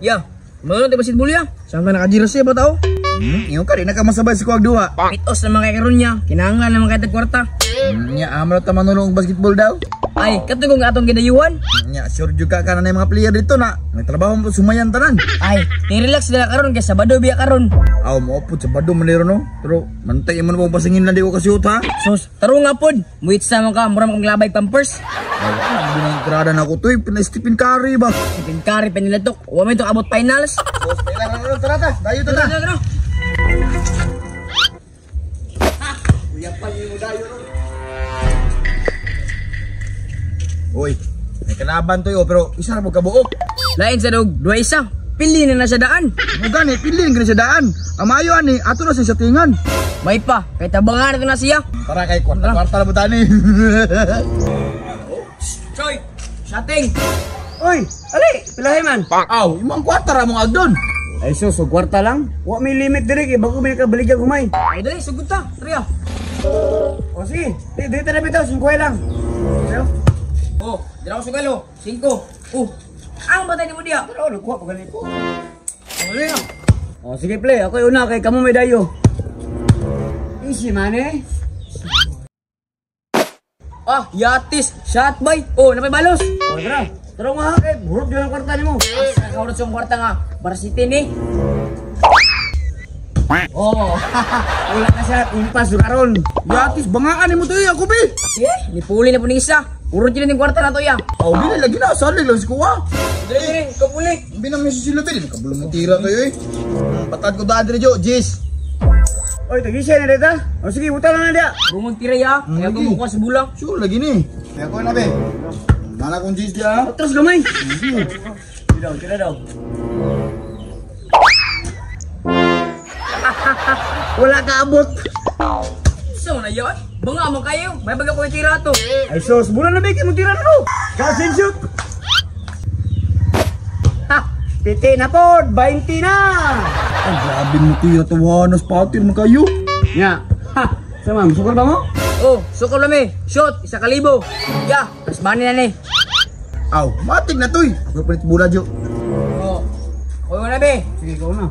Ya, mga tayo basketball ya. Saan ka nakajira siya ba tao? Iyo ka, di na ka masabay sa kuwag duha. Pitos na mga karon niya. Kinahanglan na mga kay kwarta. Nya, amo na ta manulong og basketball daw. Ay, katugong atong ginayuhan. Nya, sure jud ka kana na yung mga player dito na. May trabaho mo sumayan tanan. Ay, ni-relax nila karon kay Sabado biya karon. Aw, mo pud Sabado man niro no. Pero mantay mo na pong pasingin lang di ko kasiut ha. Sus, taro nga pod. Muit sa mga ka, mura kong labay pampers. Aw, ang binang na ako to, pina Stephen Curry ba? Stephen Curry panilatok. Wa may to abot finals. Sus, tara tara ta. Dayo ta. Tara, tara. Uy, may kalaban to yo, pero isa ra mo kabuok. Lain sa dog, duha isa. Pili na na sa daan. Mo gani, pili na sa daan. Amayo ani, ato na siya sa tingan. May pa, kay tabangan na siya. Tara kay kwarta-kwarta na butani. Choy, shotting. Oy, ali, pilahi man. Aw, imong kwarta ra mong agdon. Ay sus, so kwarta lang. Wa may limit dire kay bago may kabaligya humay. Ay dali, sugod ta. Tara. O sige, di dito na bitaw, 5 lang. Sayo? Oh, dira ko sugal oh. 5. Oh. Ang batay nimo diya. Tara, nagkuha pa gani ko. Ano na? O sige play, ako una kay kamo may dayo. Easy man eh. Ah, yatis, shot boy. Oh, napay balos. O tara, tara nga kay burot gyud ang kwarta nimo. Asa ka urot sa kwarta nga. Varsity ni. Oh, wala na siya, impas karon. Yatis, bangaan nimo to ako bi. Eh, nipuli na po ni isa. Urot yun yung kwarta na to ya. Aw, dili lagi na sali lang si kuha. Dali, dali, ikaw puli. Binang mi sila bi, kabulong mo tira kayo eh. Patad ko daan dire jo, Jis. Oy, tagisa na dito. O sige, buta lang na dia. Bumag tira ya. Kaya Lagi. kumukuha sa bula. Sure lagi ni. Kaya ko na be. Nana kong Jis dia. Terus gamay. Tira daw, tira daw. Wala ka abot. So na yun. Bunga mo kayo. May baga ko yung tira to. Ay sus, bulan na bigyan mo tira na no. Cousin shoot. Ha, piti na pod, 20 na. Ang grabe mo tira to, hanas patir mo kayo. Nya. Ha, sama, sukol ba mo? Oh, sukol lami. Shot, 1,000. Ya, tas money na ni. Aw, matik na toy. Ako palit bula jo. Oh. Kuya na be. Sige, ikaw na.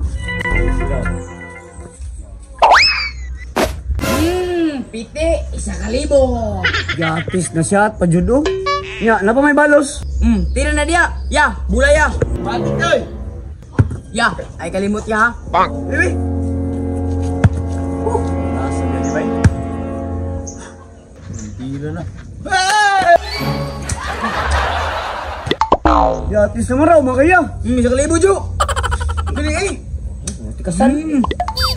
Piti, 1,000. Yatis na siya at pajudo. Nya, napa may balos? Tira na diya. Ya, bula ya. Matik toy. Ya, ay kalimot ya ha. Bibi. Nasa niya, di ba? Tira na. Yatis naman raw, mga kaya. 1,000 jo. Dali eh. Tikasan.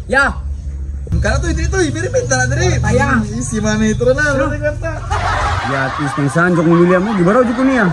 Ya. Kana toy, diri toy, piripit na diri. Taya. Easy man ito na. Yatis ng sanjok mo niya mo, gibaraw jud ko niya.